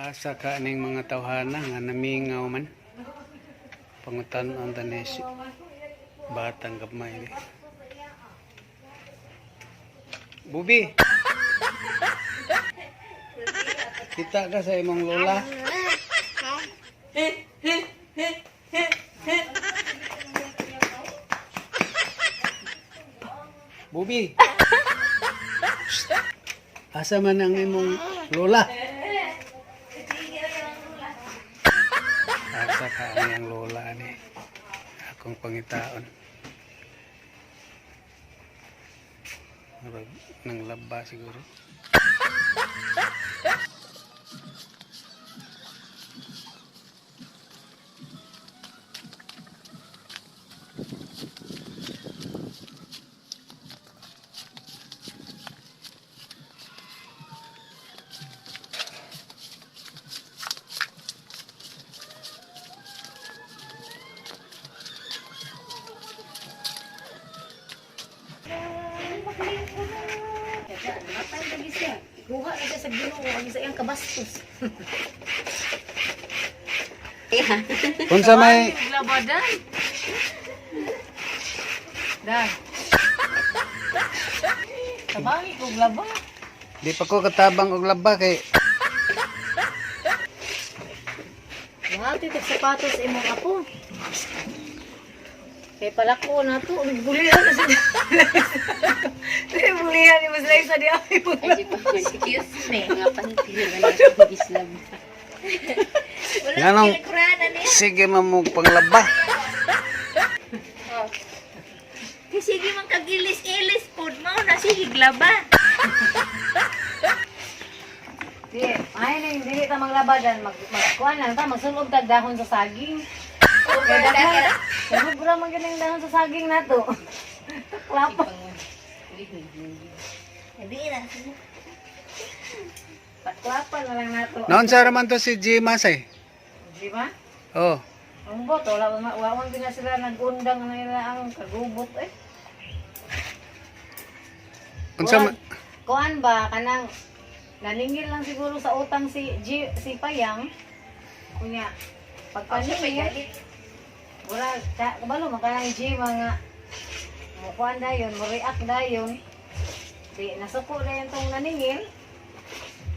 Asa ka ning mga tawhana nga namingaw man. Pangutan-on ta ni batang gamay ni. Bubi. Kita ka sa imong lola. Bubi. Asa man ang imong lola? Asa ka ang iyang lola ni? Akong pangitaon. Murag nang laba siguro. Matay lagi siya. Kuha na siya sa Ginoo ang isa iyang kabastos. Unsa may Labadan. Dan. Tabangi kog laba. Di pa ko katabang og laba kay Buhati tag sapatos imong apo. Kay palako na to, nagbulihan na siya. Nagbulihan ni Mas Liza di ay mo. Excuse me. Nga panty na lang Islam. Nganong sige man mo panglaba. Kay sige man kagilis-ilis pod mao na sige glaba. Di, ay na dili ta maglabadan, magkuan lang ta, magsulob tag dahon sa saging. Kay dahon, sobra man gyud ang dahon sa saging nato. Klapa. Sabi na. Taklapan na lang nato. Noon sa raman to si G Masay. Di ba? Oh, Ang bot, wala wala man gina sila nagundang na nila ang kagubot eh. unsa man Kuan ba kanang naningil lang siguro sa utang si G, si Payang. Kunya pagpaningil. Mura ka kabalo man kanang G mga mo kuan dayon, mo react dayon. Di nasuko na tong naningil.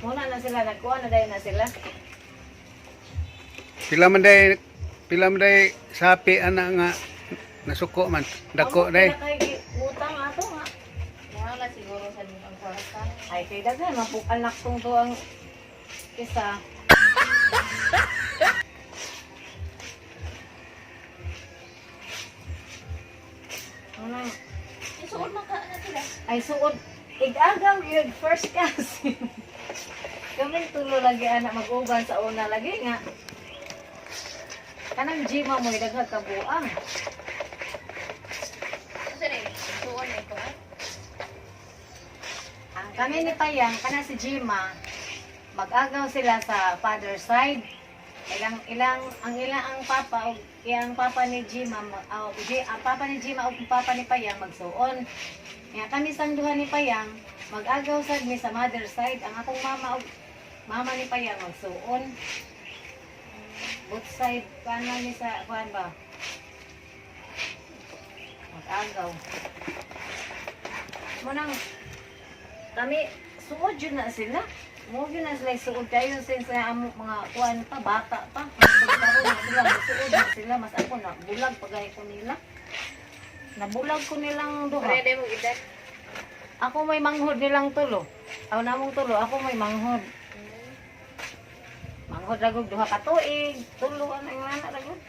Muna na sila nagkuan na dayon na sila. pila man day sapi ana nga nasuko man dako Amo, day. pila kay utang ato nga. Wala siguro sa ang kwarta. Ay kay daghan mapuk anak tong to ang isa. Ano? Suod man ka na sila. Ay suod igagaw yun first class. Kaming tulo lagi anak mag-uban sa una lagi nga. Kanang gima mo daghang kabuang. Unsa ni? Suod na ito. Ah? Ang kami ni Payang, kana si Jima, mag-agaw sila sa father side. Ilang ilang ang ilang ang papa og iyang papa ni Jima ang papa ni Jima ug ang papa ni Payang magsuon. Nga kami sang duha ni Payang mag-agaw sad mi sa mother side. Ang akong mama og mama ni Payang magsuon. Both side kana ni sa kuan ba? Mag-agaw. Munang kami suod yun na sila. Mo yun na sila suod kayo since nga amo mga kuan pa bata pa. Pagkaroon na sila suod na sila mas ako na bulag pagay ko nila. Nabulag ko nilang duha. Pwede mo edad. Ako may manghod nilang tulo. Aw namong tulo, ako may manghod. Manghod ragog duha ka tuig, tulo ang ana ragog.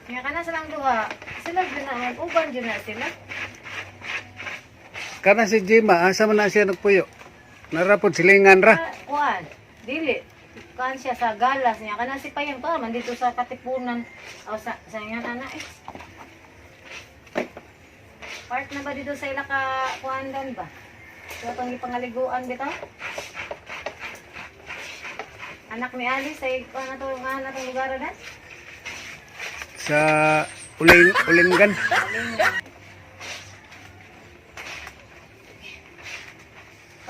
Nga kana silang duha, sila gyud na mag-uban gyud na sila. Kana si Jima asa man na siya nagpuyo? Narapod silingan ra. Ah, kuan, dili. Kuan siya sa galas niya. Kana si Payang to, man dito sa Katipunan. O sa nga ana eh. Part na ba dito sa ila ka kuan dan ba? Sa itong ipangaliguan bitaw? Anak ni Alice ay kuan na to nga na tong lugar na? Sa uling ulinggan. Ulingan.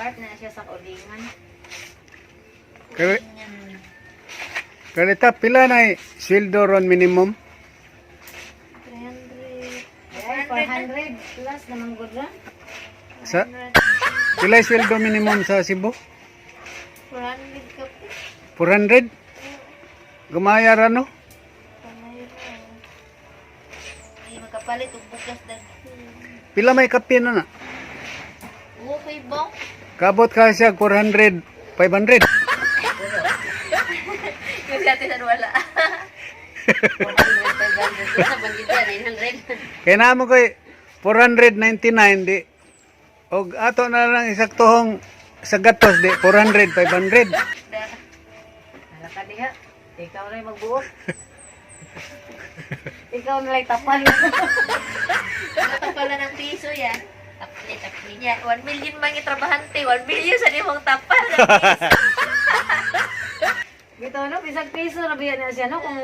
Part na siya sa ulingan. Karita, pila na sweldo ron minimum? 300. Ay, 400 plus naman gud ra. Sa pila yung sweldo minimum sa Cebu? 400 ka po. 400? Gumaya ra, no? Kamay ra. Ay, makapalit og bugas daghan. Pila may kape na na? Okay bang? Kabot ka siya 400, 500. Yung sa atin wala. 400, 500. Sa banggit yan, 900. Kaya na mo ko'y 499 di. Og ato na lang isaktohong sa gatos di 400, 500. Hala ka diha. Ikaw na yung magbuo. Ikaw na lang tapal. Tapal ng piso yan. Tapli, tapli niya. 1 million man yung trabahante. 1 million sa imong tapal ng piso. Bitaw no, bisag piso ra biya na siya no kung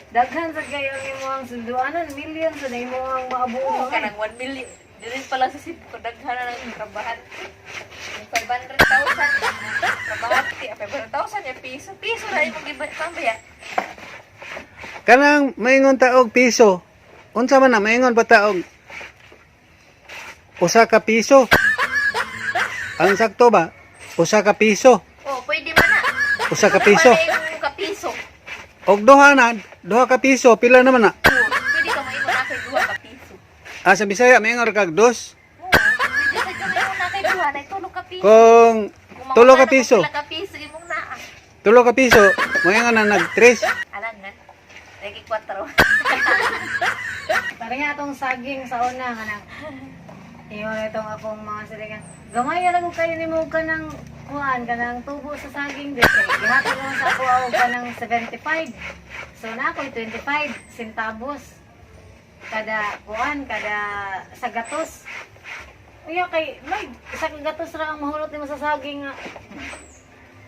daghan sa kayo ang imong sunduanan, million sa na imong maabuo. Oo, kanang 1 million. Dili pa lang sa Cebu, daghan na ng trabahante. Yung 500,000 trabahante, 500,000 yung piso. Piso na imong gibaya. Kanang maingon ta og piso. Unsa man na maingon pa ta og usa ka piso? Ang sakto ba? Usa ka piso. Oh, pwede man na. Usa ka piso. Ano yung kapiso? Og duha na, duha ka piso, pila naman na? Oo, pwede ka maingon na kay duha ka piso. Ah, sa Bisaya maingon ra kag dos. Oo, pwede sa ka maingon na kay duha na tulo ka piso. Kung Kung tulo ka mangutana piso, kung pila ka piso imong naa. tulo ka piso, maingon na nag tres. Alam na. Lagi 4. Pare nga atong saging sa una nga nang iyo itong akong mga silingan. Gamay ra ko kayo nimo kanang kuan kanang tubo sa saging di kay gihatag mo sa ako og kanang 75. So na ako 25 centavos kada kuan kada sa gatos. Uya kay may isa ka gatos ra ang mahulot nimo sa saging nga.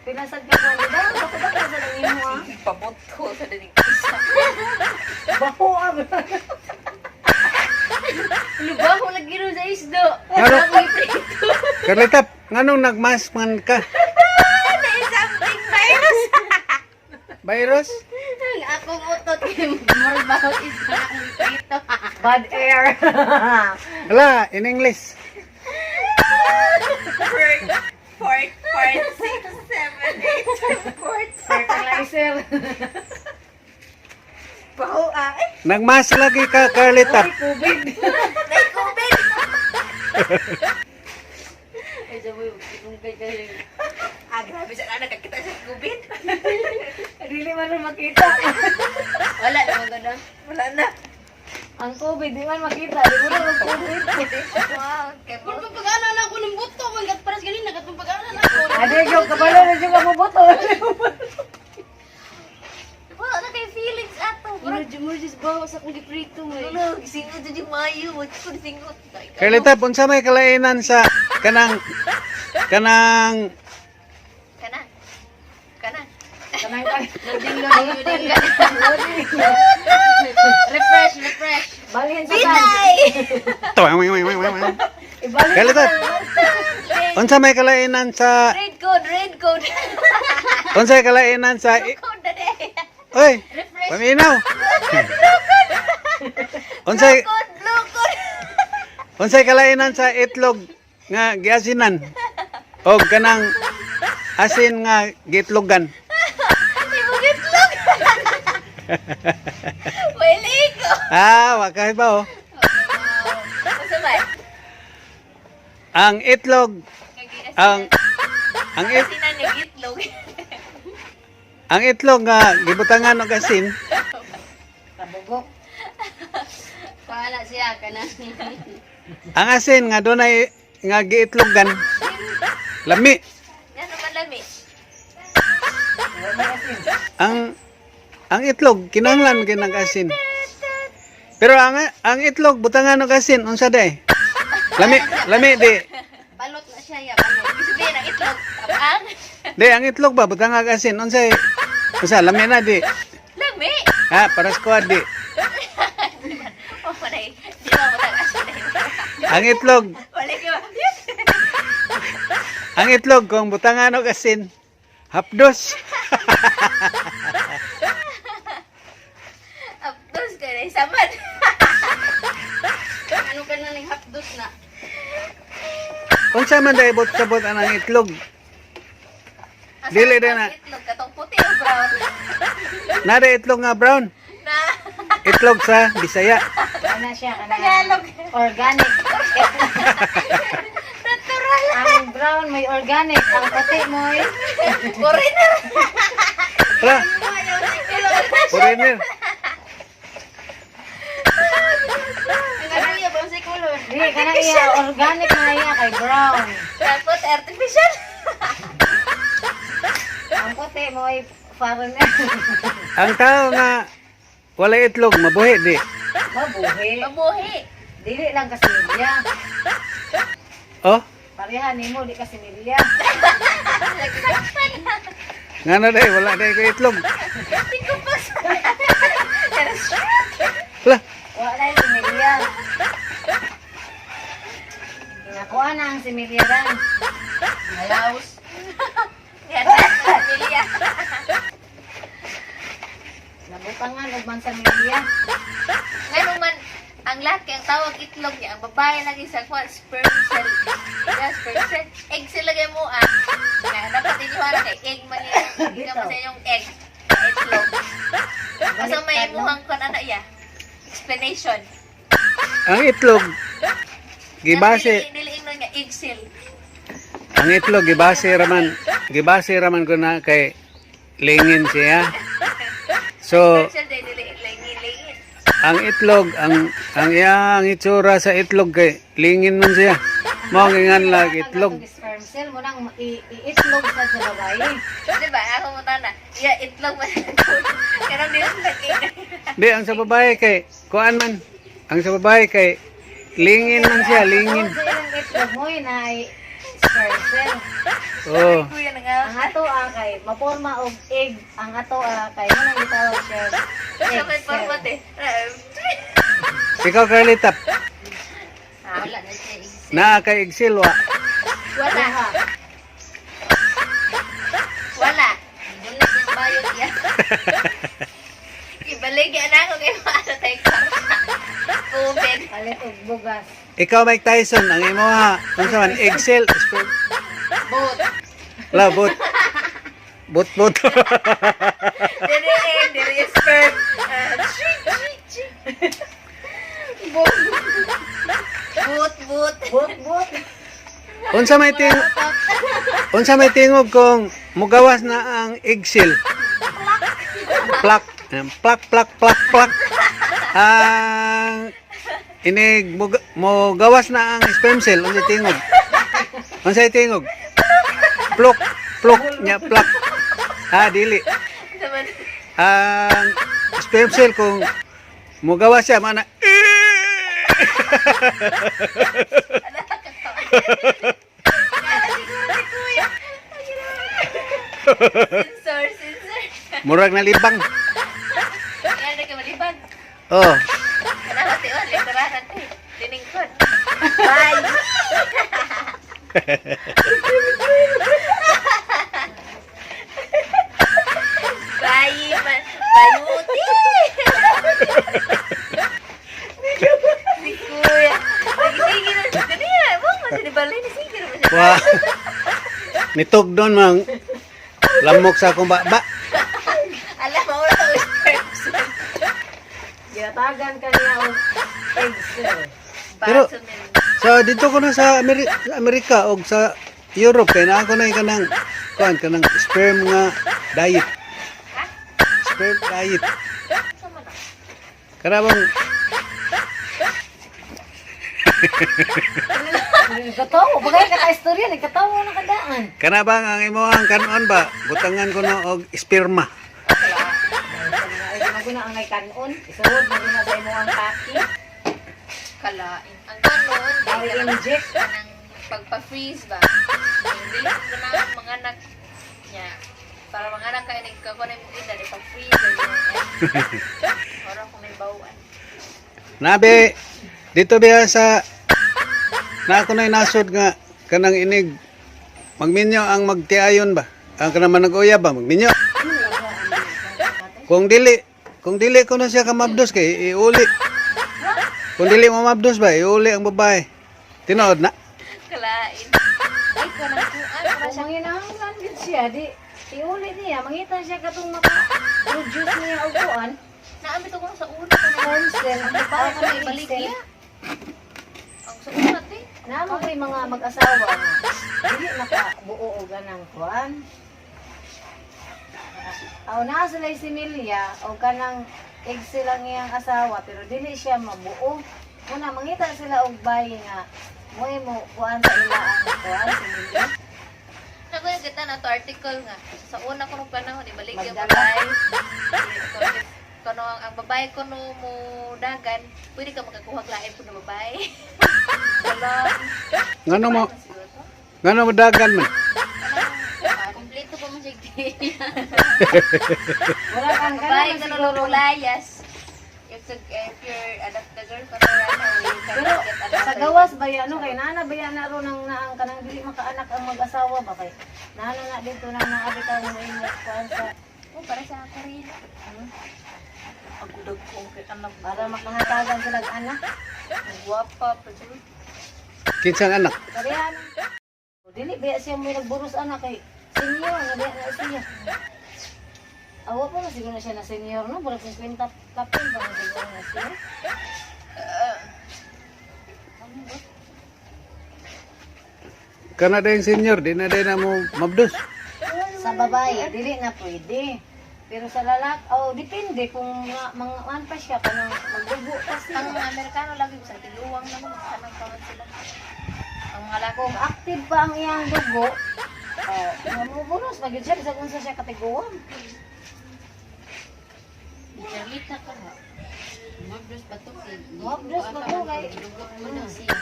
Pinasad ka kuan di ba? Bako ba sa lang imo ah? Pabuto sa dinig isa. Bako ah. Lubaho lagi ro sa isdo. Ngano? Carlita, nganong nagmask man ka? Something virus. Virus? Ang akong utot kay murag bawat isda na akong prito. Bad air. Hala, in English. 4, 4, 6, 7, 8, 4. Fertilizer. Baho ah. Eh, Nagmask lagi ka, Carlita. COVID. may COVID. Ay sabi, kung kay kay Ah, grabe sa anak kita sa COVID. Dili man rin makita. Wala naman gano'n. Wala na. Ang COVID, di man makita. Di mo na mag-COVID. Wow, kay Kung pagpag-ana na ako ng buto, man paras ganin nagatong pag-ana na ako. Ade, yung kabalo na siya mabuto. Wala na kay feelings ato. Murag murag bawa sa akong giprito may. Wala, singot jud yung mayo. Wala ko singot. Carlita, unsa may kalainan sa kanang kanang Kana. Kana. Kanang kan. Loading, loading, loading. Refresh, refresh. Balhin sa tan. Ibalhin sa Carlita, tan. unsa may kalainan sa Red code, red code. unsa may kalainan sa Code na day. Oy, paminaw. Unsay Code, blue code. unsay kalainan sa itlog nga giasinan og kanang asin nga gitlogan? Imong itlog. Wala ko. Ah, wa kay ba oh. Unsa ba? Ang itlog ang it, Asinan yung itlog. ang itlog nga gibutangan og asin. Kabugok. Paala siya kana. Ang asin nga dunay nga giitlogan. Lami. Yan naman lami. Ang itlog kinahanglan gyud ng asin. Pero ang itlog butangan og asin unsa day? Lami, lami di. Balot na siya ya, balot. Ibig sabihin ang itlog. Ang Di ang itlog ba butangan og asin unsay unsa lami na di. lami. Ha, para squad di. Oh, manay. Di ba mo asin. Ang itlog, Wala ko. Ang itlog kung butangan og asin, hapdos. Abdos ka na samad. Ano ka na ning hapdos na? Unsa man day bot-sabot anang itlog? Dili din na. Itlog katong puti o brown. Nada itlog nga brown. Na. Itlog sa Bisaya. Kana siya kana. Tagalog. Organic. Natural. Ang brown may organic, ang puti mo'y Foreigner. Tara, foreigner. Ang ano iya ba sa color? Di kana iya organic na iya kay brown. Tapos artificial. Ang puti mo'y foreigner. Ang tao nga wala itlog, mabuhi di. Mabuhi. Mabuhi. Dili lang kasi niya. Oh, Pareha nimo di kasi nilya. ngano day wala day ko itlog. Tingko pa sa. Wala. Wala yung similya. Nakuha na ang similya dan. Malaos. Yan na, pamilya. Nabutangan og man sa milya. Ngayon man, ang laki, ang tawag itlog niya, ang babae lagi sa kwan, sperm cell. Yeah, sperm cell. Egg sila kay mo ah. Nga, dapat inyo alam kay egg man yun. Ikaw pa sa inyong egg. Na itlog. Basta may imuhang kwan ana iya. Explanation. Ang itlog gibase Dili dili ingnon nga egg cell. ang itlog gibase raman ko na kay lingin siya. So, Sperm cell dili dili lingin lingin. ang itlog ang iyang itsura sa itlog kay lingin man siya. Mao ang ingan lag itlog. Ang sperm cell mo nang iitlog sa babae. Di ba? Ako mo tana. Yeah, itlog man. Pero dili sila egg. Di ang sa babae kay kuan man. Ang sa babae kay lingin man siya, lingin. Sa ilang itlog mo na sperm cell. Oh. Kuya na nga. Ang ato ah, kay maporma og egg, ang ato ah, kay mo nang gitawag siya. Sa Egg may cell. format eh. Ikaw Carlita, Wala na siya egg cell. naa kay Excel wa. Wala. Duha. Wala. Doon na siya bayot ya. Ibalik yan ako kay maano tayo kwarta. Covid. Palit og bugas. Ikaw Mike Tyson, ang imo ha. Unsa man Excel sperm. Bot. La bot. Bot bot. Dili egg, dili sperm. Ah, chik, chik, chik. Boot. Boot, boot. But but Unsa may tingog kung mugawas na ang Excel? Plak, plak plak plak plak. Ang inig mugawas na ang sperm cell, unsa tingog? Unsa tingog? Plok, plok nya plak. Ah, dili. Naman. Ang sperm cell kung mugawas siya mana Siguro si kuya. Ay, ginawa. Sensor, sensor. Murag na libang. Kaya na kamalibag. Oh, Kanang tiwan, literaran te. Tiningkod. Bye. Bye, man. Bayuti. Si kuya. Sige na siya. Kaniya, mo man siya ni Balay. Sige na siya. wa. Nitog doon mang lamok sa akong baba. Alam mo, wala ko sperm cell. Ginatagan ka niya og egg cell. Pero- Baso nila. So dito ko na sa sa Amerika o sa Europe kay naa ko na yung kanang kuan kanang sperm nga diet. Sperm diet. Karabang Nagkatawa, bagay ka ka-istorya, nagkatawa na kadaan. kanabang ang imuhang kanon ba butangan ko na og sperma. Ay, maguna ang kanon, isuod maguna sa imong ang kaki. Kalain. Ang kanon, Aw kay kanang inject. kanang pagpa-freeze ba? Dili ko na ang mga anak niya. Para mga anak kay nagkakuan mo edad ipa-freeze. Ora ko may bawaan. Nabe dito biya sa na ako na nasod nga kanang inig Magminyo ang magtiayon ba? Ang kanang nag-uyab ba magminyo? Kung dili ko na siya kamabdos kay iuli. Kung dili mo mabdos ba, iuli ang babae. Tinuod na. Kalain. Ay, kanang kuan. Para Kung siya. manginahanglan gid siya, di iuli niya, mangita siya katong maka-produce niya og kuan, Naamit ko sa una. Kanang sperm cell, para para ka may may ibalik niya. niya. Ang sa una, te. Naamo ko'y mga mag-asawa nga dili makabuo og ganang kuan. Aw naa sila si Milia o kanang egg silang iyang asawa pero dili siya mabuo. Una mangita sila og bayi nga mo'y mo kuan sa ila ang kuan si Milia. Nakuha kita na to article nga. Sa una ko nung panahon, ibalik yung Magdala. babae. Kono ang babae ko no mo dagan, pwede ka makakuha lain po na babae. Wala. Ngano mo Ano siguro to? ngano mo dagan man? Kompleto pa man siya. Wala kang Babae kanang ko no siguro. layas. If you're adopt the girl ko no run away, you Pero cannot get another. sa gawas ba yan, no? Kay nana ba yan na ron ang naang kanang dili makaanak ang mag-asawa ba kay nana na dito na naabi ka mo imo kuan sa Oh, para sa Korea. Agudag ko kay anak. para makahatagan sila og anak. Guwapa pa jud. Kinsang anak? Karihan. Dili ba siya mo nagburos anak kay senior na ba na siya. Awa pa na siguro na siya na senior no, murag 50 kapin pa na siguro na siya. Kana dayon senior, di na dayon na mo mabdos. Sa babae dili na pwede. Pero sa lalaki, oh, depende kung mga, mga an pa siya kanang magdugo pa siya. Ang mga Amerikano lagi sa tiluwang naman kanang kawan sila. Ang mga lako Kung active pa ang iyang dugo, oh, mamuburos magyud siya bisag unsa siya katiguan. Charlita ka ha. Mabdos pa to kay. Mabdos pa to kay- Dugo man na siya.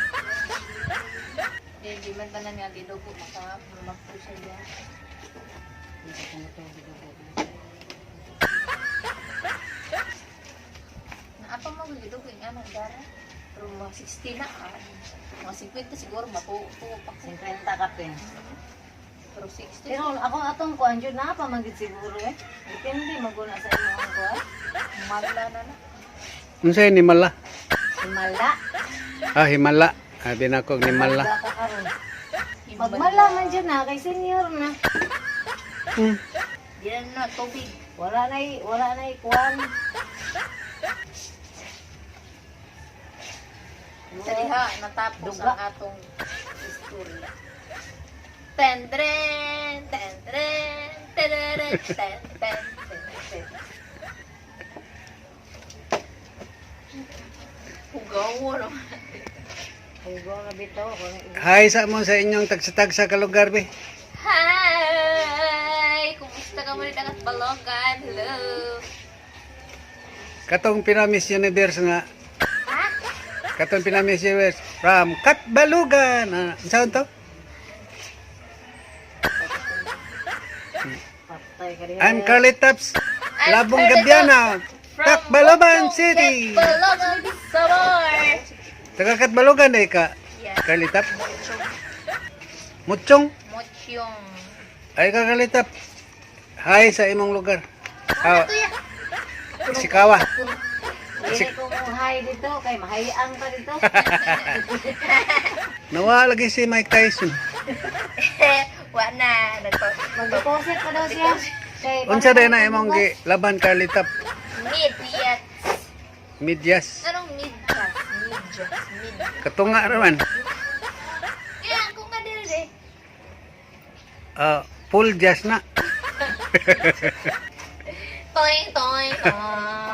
Di, di man tanan nga gidugo maka magpo siya diya. Hindi ko na to gidugo. Naapa mo gidugo yung anong dara. Pero mga 60 na ah. Mga 50 siguro matuo pa ko. 50 kapin. Pero 60. Pero ako atong kuan jud na pa man gid siguro eh. Depende maguna sa imong kuan. Mala na na. Unsay ni mala? Himala. Ah, himala. Ah, binakog ni mala. Magda ka karon. Magmala man jud na kay senior na. Di na na tubig. Wala na'y kuan. Sa diha natapos Duga. ang atong istorya. Tendren, tendren, tendren, ten, ten, ten, ten. Hugaw no. Hugo na bitaw ako. Hi sa mo sa inyong tagsa-tagsa ka lugar be. Hi! Kumusta ka mo rin at balogan? Hello! Katong Pinamis Universe nga. Katong Pinamis Universe from Katbalugan. Ah, unsa to? Patay ka diha. I'm Carly Taps. I'm Labong Carly Gabiana. From Takbalaban Muchong City. Katbalaban, Samar! Taga Katbalugan ay ka. Yeah. Carly Tap. Muchong. Muchong. Ay ka Carly Tap. Hi sa imong lugar. Ah, Sikawa. Dili ko mo hi dito kay mahayang pa dito. Nawa lagi si Mike Tyson. Wa na. Mag-deposit pa daw siya. Kay Unsa day na imong gi laban Carly Tap? Mid-yat. Midyas. Anong mid-jas? Mid-jas. Mid. Katunga raman. Kaya ako nga din eh. Ah, full jazz na. Toing, toing, toing.